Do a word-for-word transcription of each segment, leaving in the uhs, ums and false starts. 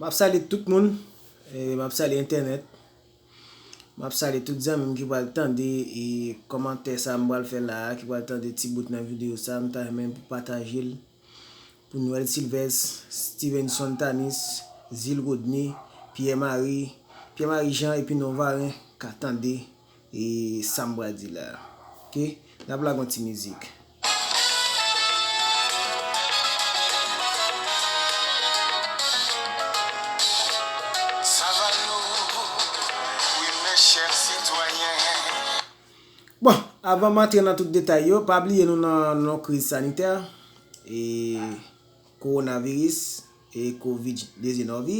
M ap salye tout moun, e, m ap salye entènèt. M ap salye tout zanmi m ki pral tande, e, kòmantè sa m pral fè la a, ki pral tande ti bout nan videyo sa a. M ta renmen pou pataje l pou Noël Sylvestre, Stevenson Tanis, Zil Rodney, Pierre Marie, Pierre Marie Jean epi Novaren ka tande, e, sa m pral di la a. Oke? N ap lage yon ti mizik. Sa va lourd, wi, mes chers citoyens. Bon, avan m antre nan tout detay yo, pa bliye nou nan, nan kriz sanitè, e, kowonaviris, e, kovid diznèf,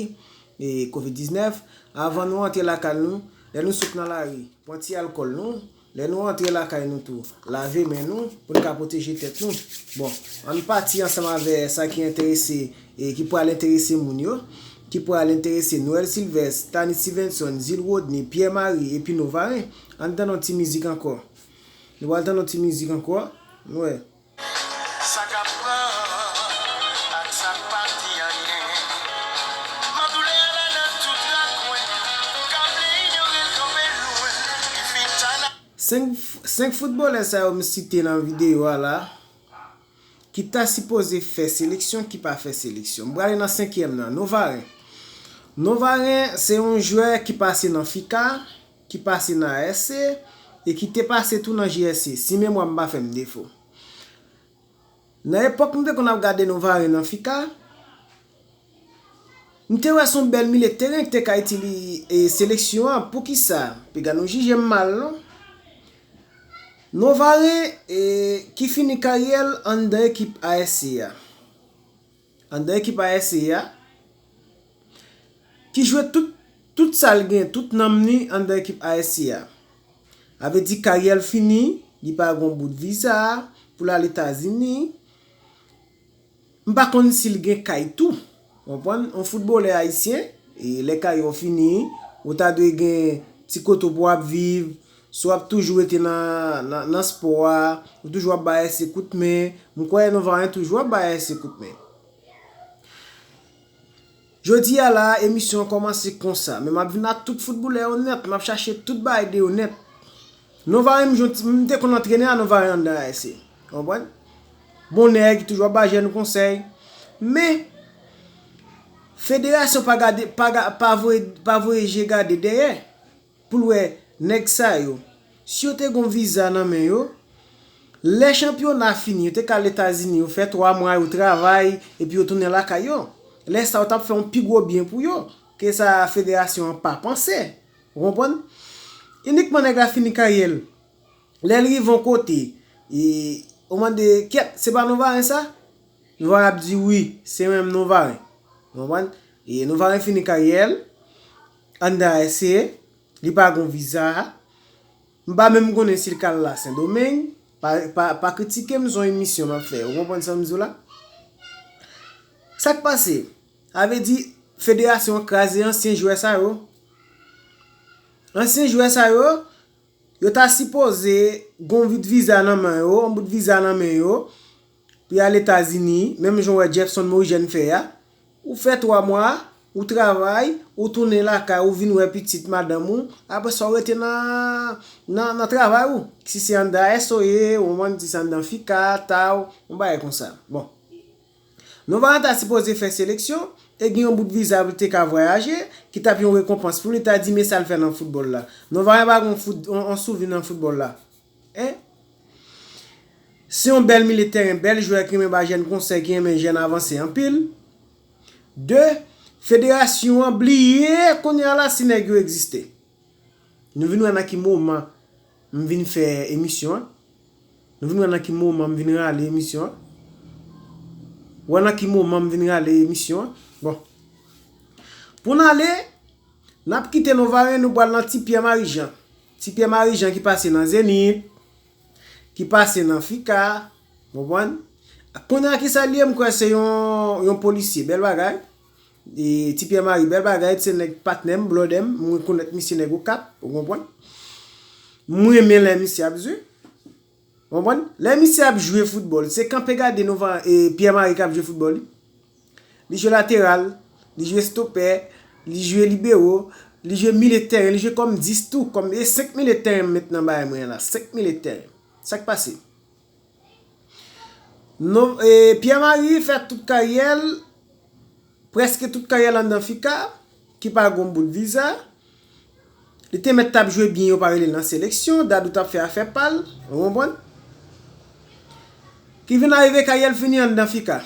e, kovid diznèf. Avan nou antre lakay nou, lè nou sot nan lari, pran ti alkòl nou. Lè nou antre lakay nou tou, lave men nou pou n ka pwoteje tèt nou. Bon, ann pati ansanm avè sa ki enterese, e ki pral enterese moun yo, ki pral enterese Noël Sylvestre, Tanis Stevenson, Zil Rodney, Pierre Marie epi Novaren. Ann tande yon ti mizik ankò. Nou pral tande yon ti mizik ankò. Nou wè. Sa k ap pran ak sa k pa di anyen. Mandoulè a la nan tout rakwen. Ka vle inyore l kanpe lwen. Li fin ta la. Senk, senk foutbolè sa yo m site nan videyo a la, ki ta sipoze fè seleksyon, ki pa fè seleksyon. M prale nan senkyèm nan, Novaren. Novaren se yon jwè ki pase nan Fika, ki pase nan A S C, e ki te pase tou nan J S C, si memwa m pa fè m defo. Nan epòk m te konn ap gade Novaren nan Fika, m te wè se yon bèl milye teren ki te ka itili, e, seleksyon an. Poukisa? Piga nou jije m mal, non? Novaren, e, ki fini karyè l anndan ekip A S C a. Anndan ekip A S C a. Ki jwe tout, tout sa l gen, tout nanm ni anndan ekip A S C a. A vle di karyè l fini, li pa gen yon bout viza pou l al Etazini. M pa konn si l gen kay tou. Konprann? Yon foutbolè ayisyen, e lè kay ou fini, ou ta dwe gen ti kote pou w ap viv, si w ap toujou rete nan, nan, nan spò a, ou toujou ap bay A S C kout men. M kwè Novaren toujou ap bay A S C kout men. Jodi a la, emisyon an kòmanse konsa, men m ap vin ak tout foutbolè yo nèt, m ap chache tout bagay de yo nèt. Novaren, m jwenn, m te konn antrene a Novaren anndan A S C. Konprann? Bon nèg, toujou ap ba jèn konsèy. Men, federasyon pa gade, pa ga-, pa voye, pa voye je gade dèyè pou l wè nèg sa yo, si yo te gon viza nan men yo, lè chanpyona fini, yo te ka al Etazini, yo fè twa mwa, yo travay, epi yo tounen lakay yo. Lè sa, yo t ap fè yon pi gwo byen pou yo, ke sa federasyon an pa panse. Ou konprann? Inikman nèg la fini karyè l. Lè l rive yon kote, e, ou mande, "Kyèt, se pa Novaren sa?" Novaren ap di, "Wi, se menm Novaren." Ou konprann? E Novaren fini karyè l anndan A S C, li pa gon viza. M pa menm konnen si l ka al la Sendomeng. Pa, pa, pa kritike m, se yon emisyon m ap fè. Ou konprann sa m di w la? Sa k pase? A vle di, federasyon an kraze ansyen jwè sa yo. Ansyen jwè sa yo, yo ta sipoze gon bout viza nan men yo, yon bout viza nan men yo, pou y al Etazini, menm jan w wè Jefferson Morijèn fè a. Ou fè twa mwa, ou travay, ou tounen lakay, ou vin wè pitit madanm ou, apre sa w rete nan, nan, nan travay ou. Si se anndan S O ye, ou konprann, si se anndan Fika, taw, yon bagay konsa. Bon. Novaren ta sipoze fè seleksyon, e gen yon bout viza pou li te ka vwayaje, ki t ap yon rekonpans pou li, ta di, "Men sa l fè nan foutbòl la." Novaren pa gen yon fout-, yon, yon souvni nan foutbòl la. Hein? Se yon bèl milye teren, bèl jwè ki renmen ba jèn konsèy, ki renmen jèn avanse anpil. De, federasyon an bliye kounye a la si nèg yo egziste. Nou vin wè nan ki moman m vin fè emisyon an. Nou vin wè nan ki moman m vin rale emisyon an. Wè nan ki moman m vin rale emisyon an. Bon. Pou n ale, n ap kite Novaren, nou pral nan Ti Pyè Marijan. Ti Pyè Marijan ki pase nan Zenith, ki pase nan Fika, konprann? Kounye a ki sa l ye, m kwè se yon, yon polisye, bèl bagay. E, Ti Pyè Mari, bèl bagay, se nèg patnè m, blòdè m, m rekonèt misye nèg Okap, ou konprann? M renmen lè misye ap jwe. Konprann? Lè misye ap jwe foutbòl, se kanpe gade Novan, e, Pyè Mari k ap jwe foutbòl, wi. Li jwe lateral, Li jwe stopè, li jwe libero, li jwe milye tèren, li jwe kòm dis tou, kòm e senk milye tèren m met nan bagay mwen an la, senk milye tèren. Sa k pase? Non, e, Pierre Marie fè tout karyè l, prèske tout karyè l anndan FICA, ki pa gon bout viza. Li te mèt t ap jwe byen, yo pa rele l nan seleksyon, Dadou t ap fè afè pa l, ou konprann? Ki vin arive karyè l fini anndan FICA.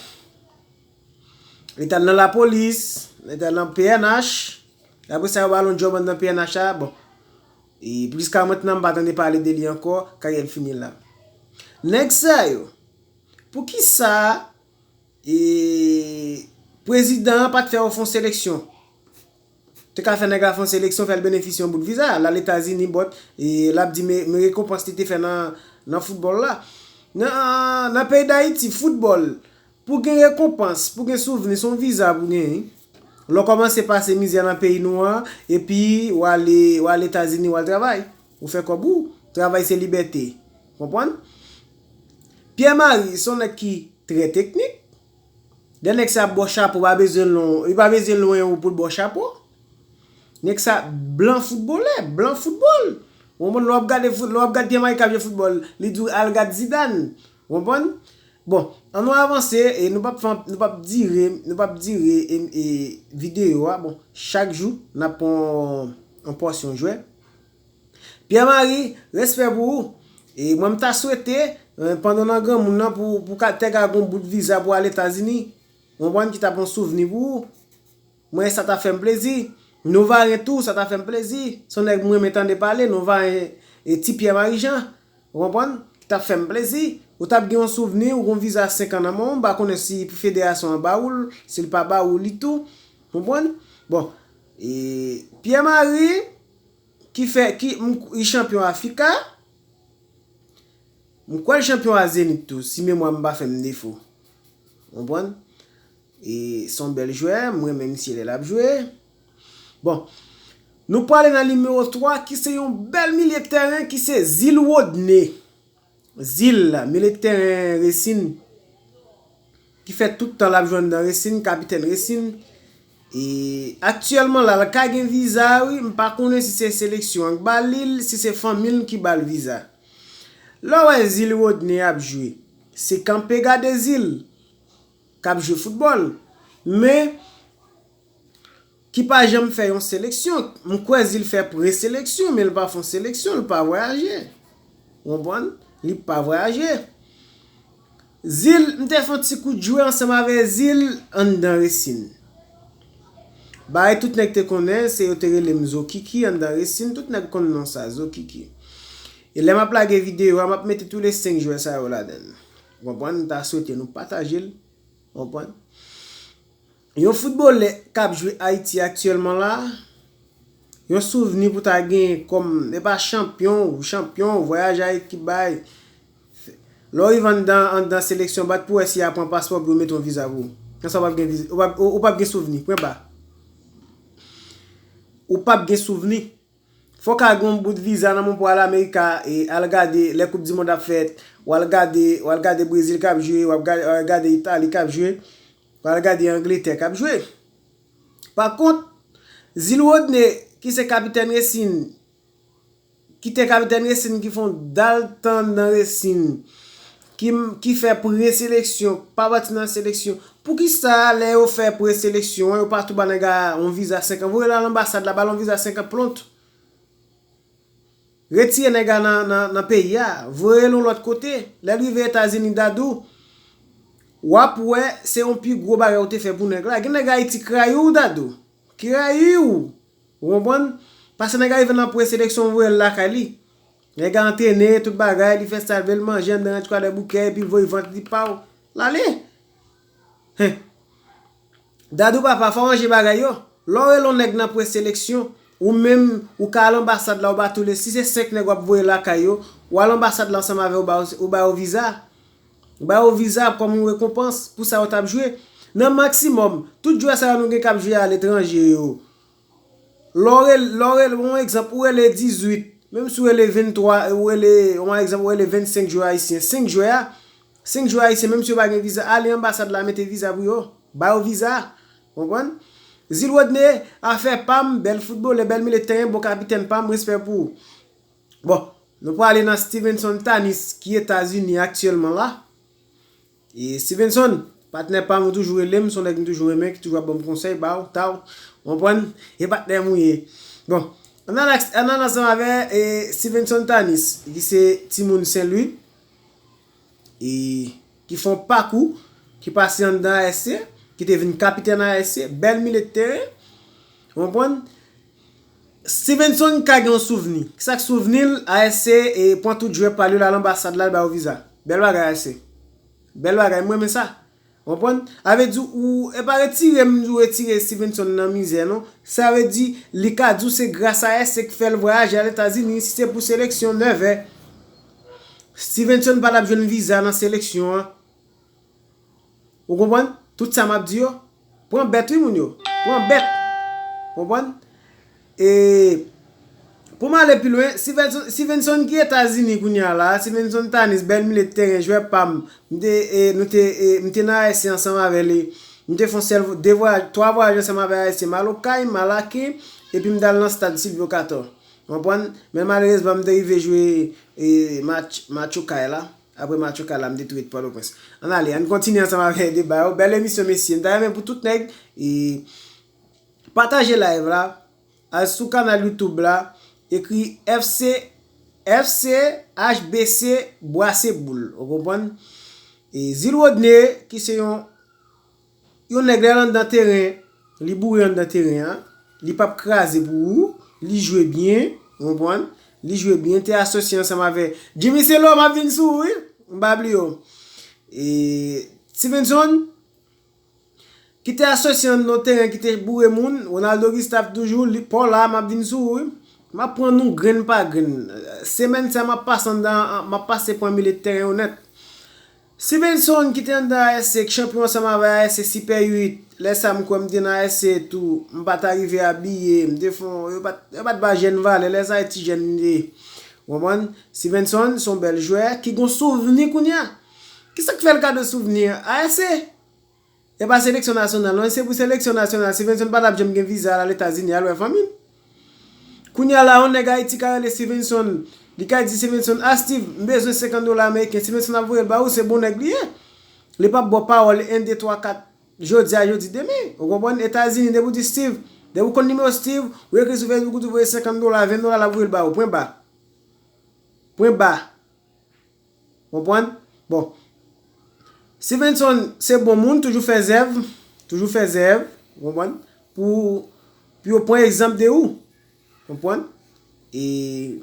Li t al nan lapolis, li t al nan P N H. Apre sa, yo ba l yon djòb anndan P N H la. Bon, e jiska mentnan, m pa tande pale de li ankò, karyè l fini la. Nèg sa yo, poukisa, e, prezidan an pa t fè yo fè yon seleksyon? Te ka fè nèg la fè yon seleksyon, fè l benefisye yon bout viza, l al Etazini, but, e, l ap di, men, men rekonpans li te fè nan, nan foutbòl la. Nan, nan peyi Dayiti, foutbòl, pou gen rekonpans, pou gen souvni, se yon viza pou genyen. Lè w kòmanse pase mizè nan peyi nou an, epi w ale, w al Etazini, w al travay. Ou fè kòb ou. Travay se libète. Konprann? Pierre Marie, se yon nèg ki trè teknik. Lè nèg sa ap ba w chapo, pa bezwen lwen, li pa bezwen lwen ou pou l ba w chapo. Nèg sa blan foutbolè, blan foutbòl. Ou konprann? Lè w ap gade fout, lè w ap gade Pierre Marie k ap jwe foutbòl, li di w al gad Zidane. Ou konprann? Bon, ann nou avanse, e nou p ap fè, nou p ap dire, nou p ap dire, e, e, videyo a. Bon, chak jou, n ap pran yon pòsyon jwè. Pierre Marie, respè pou ou. E mwen, m ta swete, e, pandan w nan granmoun nan, pou, pou ka, te ka gon bout viza pou al Etazini. Ou konprann, ki t ap yon souvni pou ou. Mwen, sa ta fè m plezi. Novaren tou, sa ta fè m plezi. Se yon nèg mwen renmen tande pale, Novaren, e, Ti Pierre Marie Jean. Ou konprann? Ki t ap fè m plezi. Ou t ap gen yon souvni, ou gon viza senk an nan men w, m pa konnen si federasyon an ba ou l, si l pa ba ou li tou. Konprann? Bon, e, Pierre Marie, ki fè, ki, m, li chanpyon Afika. M kwè l chanpyon a Zenit tou, si memwa m pa fè m defo. Konprann? E se yon bèl jwè, m renmen misye lè l ap jwe. Bon, nou prale nan nimewo twa, ki se yon bèl milye tèren, ki se Zil Rodney. Zil, milye tèren Resin, ki fè tout tan l ap jwe anndan Resin, kapitèn Resin. E aktyèlman la, l ka gen viza, wi, m pa konnen si se seleksyon an k ba li l, si se fanmi l ki ba l viza. Lè w wè Zil Rodney ap jwe, se kanpe gade Zil k ap jwe foutbòl. Men, ki pa janm fè yon seleksyon. M kwè Zil fè preseleksyon, men l pa fè yon seleksyon, l pa vwayaje. Ou konprann? Li pa vwayaje. Zil, m te fè yon ti kout jwe ansanm avè Zil anndan Resin. Bagay tout nèg te konnen, se yo te rele m Zo Kiki anndan Resin, tout nèg konn non sa, Zo Kiki. E lè m ap lage videyo a, m ap mete tou le senk jwè sa yo ladan l. Ou konprann? M ta swete nou pataje l. Ou konprann? Yon foutbolè k ap jwe Ayiti aktyèlman la, yon souvni pou ta genyen kòm, e pa chanpyon, ou chanpyon, ou vwayaje ak ekip bay. Lè w rive anndan, anndan seleksyon, bat pou wè si y a pran paspò pou yo mete yon viza pou ou. Konsa w p ap gen viza, ou p ap, ou, ou p ap gen souvni, pwen ba. Ou p ap gen souvni. Fòk a gen yon bout viza nan men w pou al Amerika, e al gade lè Koup di Mond ap fèt, w al gade, w al gade Brezil k ap jwe, w ap gade, w al gade Itali k ap jwe, w al gade Angletè k ap jwe. Pa kont, Zil Rodney, ki se kapitèn Resin, ki te kapitèn Resin, ki fè yon dal tan nan Resin, ki, ki fè preseleksyon, pa pati nan seleksyon. Poukisa lè yo fè preseleksyon an, yo pa tou ba nèg la yon viza senk an? Voye l al anbasad la, ba l yon viza senk an plont. Retire nèg la nan, nan, nan peyi a, voye l yon lòt kote. Lè l rive Etazini, Dadou, w ap wè se yon pi gwo bagay ou te fè pou nèg la. Gen nèg Ayiti k rayi w, Dadou. Ki rayi w. Ou konprann? Paske nèg la rive nan preseleksyon, voye l lakay li. Nèg la antrene, tout bagay, li fè sa l vle, l manje anndan ranch Kwadèboukè, epi voye vant li pa w. L ale. Hen. Dadou papa, fò w ranje bagay yo. Lè w rele yon nèg nan preseleksyon, ou menm, ou ka al anbasad la, ou ba tou le, si se senk nèg w ap voye lakay yo, ou al anbasad la ansanm avè yo, ou ba yo, ou ba yo viza. Ou ba yo viza kòm yon rekonpans pou sa yo t ap jwe. Nan maksimòm, tout jwè sa yo nou gen k ap jwe aletranje yo, lè w rele, lè w rele, yon egzanp, ou rele dizuit, menm si w rele venntwa, ou rele, yon egzanp, ou rele vennsenk jwè ayisyen, senk jwè a, senk jwè ayisyen, menm si yo pa gen viza, ale anbasad la, mete viza pou yo, ba yo viza, konprann? Zil Rodney, afè pa m, bèl foutbolè, bèl milye tèren, bon kapitèn pa m, respè pou ou. Bon, nou prale nan Stevenson Tanis ki Etazini aktyèlman la. E Stevenson, patnè pa m, ou toujou rele m, se yon nèg m toujou renmen, ki toujou ap ban m konsèy, ba w, ta w, w konprann? E patnè m ou ye. Bon, ann al ak-, ann al ansanm avè e Stevenson Tanis, ki se timoun Sen Lwi, e ki fè yon pakou, ki pase anndan A S C, ki te vin kapitèn A S C, bèl milye de teren, w konprann? Stevenson ka gen yon souvni. Kisa k souvni l? A S C e pran tout jwè pa l yo, l al anbasad la, l ba yo viza. Bèl bagay A S C. Bèl bagay, mwen renmen sa. Konprann? A vle di ou, e pa retire m, ou retire Stevenson nan mizè, non. Sa vle di, li ka di w se gras a A S C k fè l vwayaje al Etazini, si se pou seleksyon, nève. Stevenson pa t ap jwenn viza nan seleksyon an. Ou konprann? Tout sa m ap di yo, pran bèt wi, moun yo. Pran bèt. Konprann? E pou m ale pi lwen, Stevenson, Stevenson ki Etazini kounye a la, Stevenson Tanis, bèl milye de teren, jwè pa m. M te, e, nou te, e, m te nan A S C ansanm avè li. M te fè yon sèl vo-, de vwayaj, twa vwayaj ansanm avè A S C. M al Okay, m al Aken, epi m t al nan stad Sylvio Cator. Konprann? Men malerezman, m te rive jwe, e, match, match Okay la. Apre match Okay la, m te tou ret Pòtoprens. Ann ale, ann kontinye ansanm avè deba yo. Bèl emisyon, mesye. M ta renmen pou tout nèg, e, pataje live la, al sou kanal YouTube la, ekri F C, F C H B C Bwase Boul. Ou konprann? E Zil Rodney, ki se yon, yon nèg lè l anndan teren, li boure anndan teren an, li p ap kraze pou ou, li jwe byen, ou konprann? Li jwe byen, te asosye ansanm avè Jimmy Celo, m ap vin sou ou, wi, m pa bliye w. E Stevenson, ki te asosye anndan yon teren ki te boure moun, Ronaldo Gustave toujou, li, pa w la, m ap vin sou ou, wi. M ap pran nou grenn pa grenn. Semèn sa, m ap pase anndan, m ap pase pran milye de teren yo nèt. Stevenson ki te anndan A S C, k chanpyon ansanm avè A S C Super uit, lè sa m kwè m te nan A S C tou, m pa t arive abiye, m te fè yon, yo pa t, yo pa t ba jèn valè, lè sa e ti jèn m te ye. Ou konprann? Stevenson se yon bèl jwè ki gon souvni kounye a. Kisa k fè l gade souvni a? A S C. E pa seleksyon nasyonal, non, se pou seleksyon nasyonal. Stevenson pa t ap janm gen viza al Etazini, al wè fanmi l. Kounye a la, yon nèg Ayiti ka rele Stevenson, li ka di Stevenson, "A Steve, m bezwen senkant dola ameriken." Stevenson ap voye l ba ou, se bon nèg li ye. Li p ap ba w pawòl en, de, twa, kat, jodi a, jodi, demen. Ou konprann? Etazini, depi w di Steve, depi w konn nimewo Steve, ou ekri sou Facebook, ou di voye senkant dola, ven dola, l ap voye l ba ou. Pwen ba. Pwen ba. Konprann? Bon. Stevenson se bon moun, toujou fè zèv, toujou fè zèv, konprann? Pou, pou yo pran egzanp de ou. Konprann? E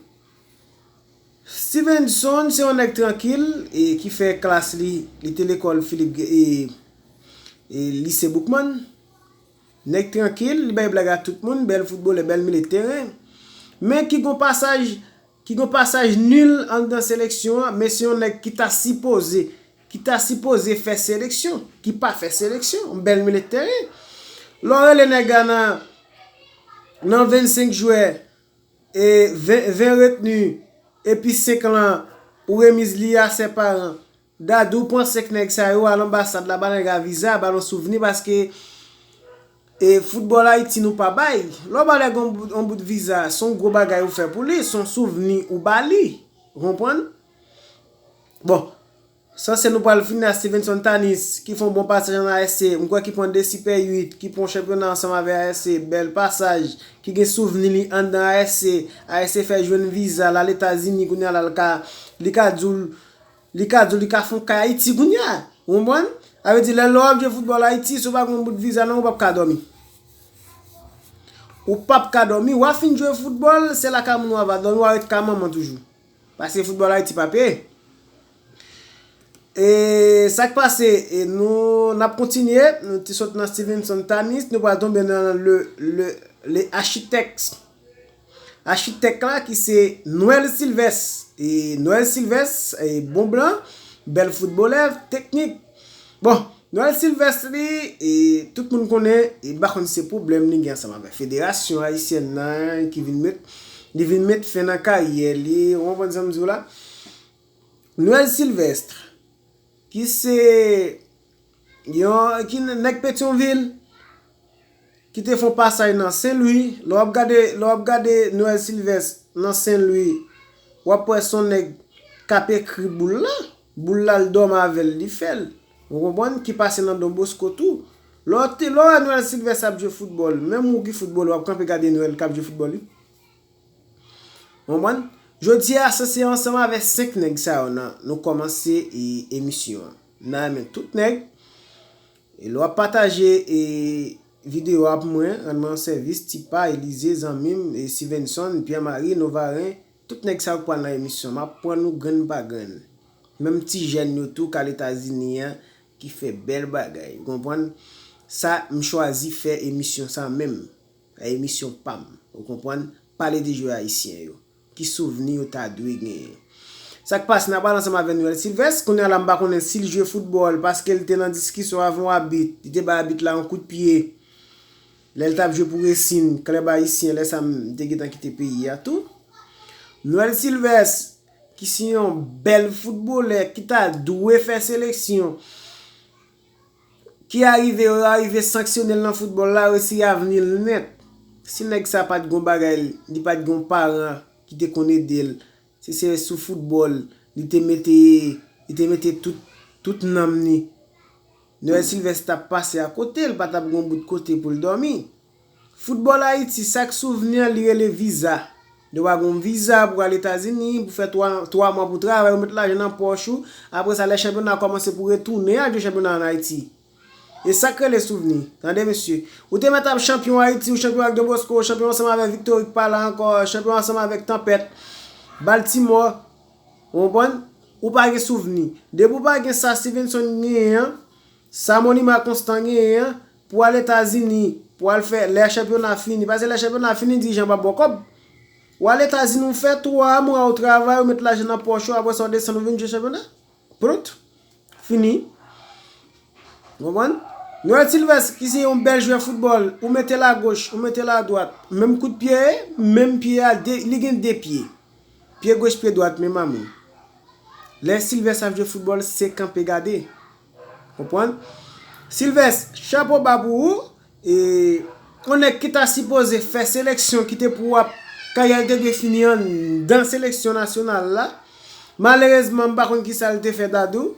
Stevenson se yon nèg trankil e ki fè klas li, li te lekòl Philippe Ge-, e, e lise Boukman. Nèg trankil, li bay blag a tout moun, bèl foutbolè, bèl milye teren. Men ki gon pasaj ki gen yon pasaj nil anndan seleksyon an, men se yon nèg ki ta sipoze, ki ta sipoze fè seleksyon, ki pa fè seleksyon, yon bèl milye teren. Lè w rele nèg la nan, nan vennsenk jwè, e ven, ven retni, epi senk lan, ou remiz li a sè paran, Dadou pran senk nèg sa yo, al anbasad la, ba nèg la viza, ba l yon souvni, paske, e, foutbòl Ayiti nou pa bay. Lè w ba nèg yon bout, yon bout viza, se yon gwo bagay ou fè pou li, se yon souvni ou ba li. Ou konprann? Bon, sanse nou pral fini a Stevenson Tanis, ki fè yon bon pasaj an A S C, m kwè ki pran de Super uit, ki pran yon chanpyona ansanm avè A S C, bèl pasaj, ki gen souvni li anndan A S C, A S C fè jwenn viza, l al Etazini, kounye a la, l ka, li ka di w, Li ka di w li ka fè yon kay Ayiti kounye a. Ou konprann? Sa vle di, lè, lè w ap jwe foutbòl Ayiti, si w pa gen yon bout viza, non, ou p ap ka dòmi. Ou p ap ka dòmi. W a fin jwe foutbòl, se lakay moun w a va dòmi, w a ret kay manman toujou. Paske foutbòl Ayiti pa peye. E sa k pase, e nou, n ap kontinye, nou te sot nan Stevenson Tanis, nou pral tonbe nan le, le, le Architects. Achitèk la ki se Noël Sylvestre. E Noël Sylvestre, e bon blan, bèl foutbolè, teknik. Bon, Noël Sylvestre li, e tout moun konnen, e m pa konn se pwoblèm li gen ansanm avèk Federasyon Ayisyèn nan ki vin met, li vin met fen nan karyè li, ou konprann sa m di w la? Noël Sylvestre, ki se yon, ki nèg Petyonvil, Ki te fè yon pasaj nan Sen Lwi. Lè w ap gade, lè w ap gade Noël Sylvestre nan Sen Lwi, w ap wè se yon nèg k ap ekri boul la. Boul la, l dòmi avè l, li fè l. Ou konprann? Ki pase nan Don Bosco tou. Lè w te, lè w wè Noël Sylvestre ap jwe foutbòl, menm ou ki foutbòl, w ap kanpe gade Noël k ap jwe foutbòl, wi. Ou konprann? Jodi a, se, se ansanm avè senk nèg sa yo nan, nou kòmanse, e, emisyon an. N a renmen tout nèg. E lè w ap pataje, e, videyo a pou mwen, rann mwen yon sèvis, Tipa, Elize, zanmi m, e, Stevenson, Pierre Marie, Novaren, tout nèg sa yo k pral nan emisyon, m ap pran nou grenn pa grenn. Menm ti jèn yo tou k al Etazini an, ki fè bèl bagay. Ou konprann? Sa, m chwazi fè emisyon sa menm. Emisyon pa m. Ou konprann? Pale de jwè ayisyen yo. Ki souvni yo ta dwe genyen? Sa k pase, n a pale ansanm avè Noël Sylvestre. Kounye a la, m pa konnen si l jwe foutbòl, paske l te nan diskisyon avè yon abit. Li te bay abit la yon kout pye. Lè l t ap jwe pou Racing, klèb ayisyen, lè sa m te gentan kite peyi a tou. Noël Sylvestre, ki se yon bèl foutbolè, ki ta dwe fè seleksyon, ki arive, yo arive sanksyone l nan foutbòl la, retire avni l nèt. Si nèg sa pa t gon bagay, li pa t gon paran ki te konn ede l, si se sou foutbòl, li te mete, li te mete tout, tout nanm li, Noël Sylvestre t ap pase akote, l pa t ap gon bout kote pou l dòmi. Foutbòl Ayiti, sa k souvni an, li rele viza. Yo ba gon viza pou al Etazini, pou fè twa, twa mwa pou travay, ou met lajan nan pòch ou. Apre sa, lè chanpyona kòmanse pou retounen al jwe chanpyona ann Ayiti. E sa k rele souvni. Tande, mesye. Ou te mèt ap chanpyon Ayiti, ou chanpyon ak Don Bosco, ou chanpyon ansanm avèk Victoric pa la ankò, chanpyon ansanm avèk Tanpèt, Baltimore. Ou konprann? Ou pa gen souvni. Depi ou pa gen sa Stevenson genyen an, sa Monima Constant genyen an, pou al Etazini, pou al fè, lè chanpyona fini, paske lè chanpyona fini, dirijan pa ba w kòb. Ou al Etazini, ou fè twa mwa, ou travay, ou met lajan nan pòch ou, apre sa, ou desann, ou vin jwe chanpyona. Plout. Fini. Ou konprann? Noël Sylvestre, ki se yon bèl jwè foutbòl, ou mete l agoch, ou mete l adwat, menm kout pye, menm pye a, de, li gen de pye. Pye goch, pye dwat, menm amoun. Lè Sylvestre ap jwe foutbòl, se kanpe gade. Konprann? Sylvestre, chapo ba pou ou. E yon nèg ki ta sipoze fè seleksyon, ki te pou ap, karyè l te dwe fini anndan seleksyon nasyonal la. Malerezman, m pa konn kisa l te fè Dadou.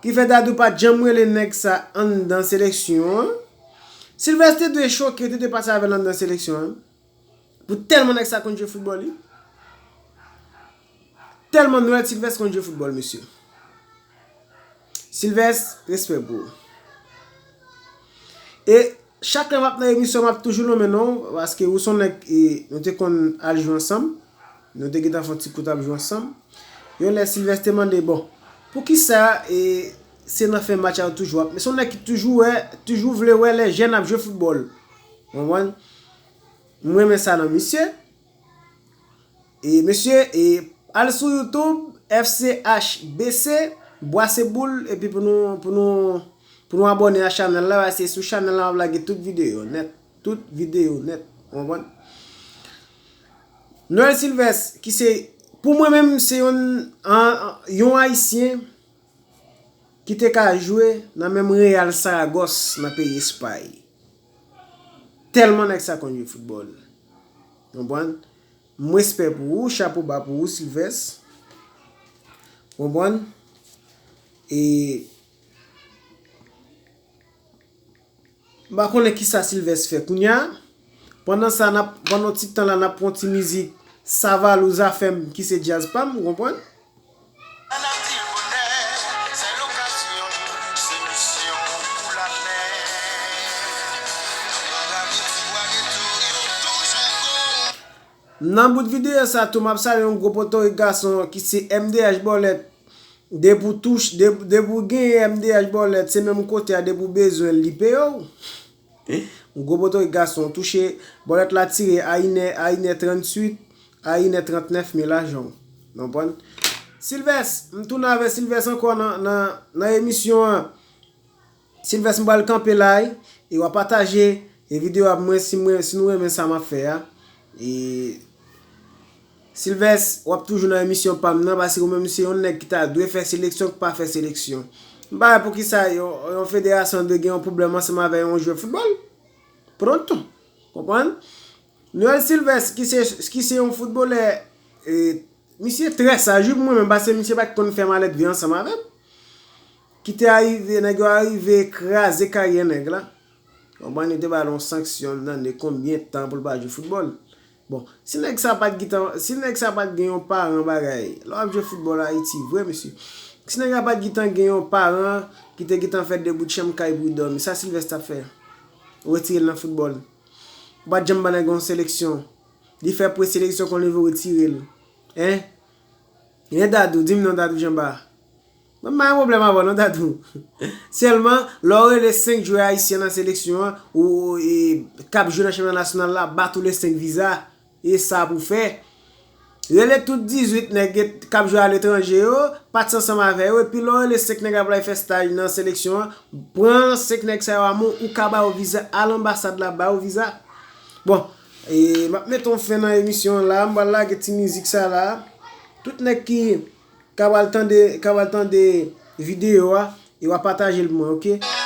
Ki fè Dadou pa t janm rele nèg sa anndan seleksyon an. Sylvestre te dwe choke, te dwe pase avè l anndan seleksyon an. Pou tèlman nèg sa konn jwe foutbòl, wi. Tèlman Noël Sylvestre konn jwe foutbòl, mesye. Sylvestre, respè pou ou. E chak lè m ap nan emisyon, m ap toujou lonmen non w, paske ou se yon nèg, e, nou te konn al jwe ansanm. Nou te gentan fè yon ti kout ap jwe ansanm. Yon lè Sylvestre te mande, bon, poukisa, e, se nan fen match a yo toujou ap, men se yon nèg ki toujou wè, toujou vle wè lè jèn ap jwe foutbòl. Ou konprann? M renmen sa nan misye. E mesye, e al sou YouTube, F C H B C, Bwase Boul, epi pou nou, pou nou, pou nou abòne a chanèl la, paske sou chanèl la m ap lage tout videyo nèt. Tout videyo nèt. Ou konprann? Noël Sylvestre, ki se, pou mwen menm, se yon, an, yon Ayisyen ki te ka jwe nan menm Real Saragosse nan peyi Espay. Tèlman nèg sa konn jwe foutbòl. Konprann? M respè pou ou, chapo ba pou ou, Sylvestre. Konprann? E m pa konnen kisa Sylvestre fè kounye a. Pandan sa, n ap, pandan ti tan la, n ap pran ti mizik Savalou Zafèm ki se djaz pa m, ou konprann? Nan bout videyo sa tou, m ap salye yon gwo potorik gason ki se M D H Bòlèt. Depi w touch-, de-, depi w genyen M D H Bòlèt, se menm kote a, depi w bezwen l, li peye w. Yon gwo potorik gason touche, bòlèt la tire a inè, a inè tranntuit, a inè trantnèf, men lajan w. Ou konprann? Sylvestre, m tounen avè Sylvestre ankò nan, nan, nan emisyon an. Sylvestre, m pral kanpe la, e w ap pataje, e videyo a pou mwen, si mwen, si nou renmen sa m ap fè a. E Sylvestre, w ap toujou nan emisyon pa m nan, paske ou menm se yon nèg ki ta dwe fè seleksyon, ki pa fè seleksyon. M pa wè poukisa yon, yon federasyon dwe gen yon pwoblèm ansanm avè yon jwè foutbòl. pronto. Konprann? Noël Sylvestre, ki se, ki se yon foutbolè, e, misye trè saj, wi, pou mwen menm, paske misye pa t konn fè malèt vi ansanm avè m. Ki te arive, nèg yo arive kraze karyè nèg la. Konprann, yo te ba l yon sanksyon, nan ne konbyen tan pou l pa jwe foutbòl. Bon, si nèg sa pa t gentan, si nèg sa pa t gen yon paran bagay, lè w ap jwe foutbòl Ayiti vre, mesye. Si nèg la pa t gentan gen yon paran ki te gentan fè de bout chanm kay pou l dòmi, sa Sylvestre t ap fè? Retire l nan foutbòl. Ou pa t janm ban nèg yon seleksyon. Li fè pre-seleksyon konn leve retire l. Hein? Hein, Dadou, di m non, Dadou Janba. Mwen pa gen pwoblèm avè w non, Dadou. Sèlman, lè w rele senk jwè ayisyen nan seleksyon an, ou, e, k ap jwe nan chanpyona nasyonal la, ba tou le senk viza. E sa pou fè. Rele tout dizuit nèg k ap jwe aletranje yo, pati ansanm avè yo, epi lè w rele senk nèg ap lay fè staj nan seleksyon an, pran senk nèg sa yo a men w, ou ka ba yo viza, al anbasad la, ba yo viza. Bon, e, m ap mete yon fen nan emisyon an la, m pral lage ti mizik sa la. Tout nèg ki, k ap al tande, k ap al tande videyo a, e w a pataje l pou mwen, oke?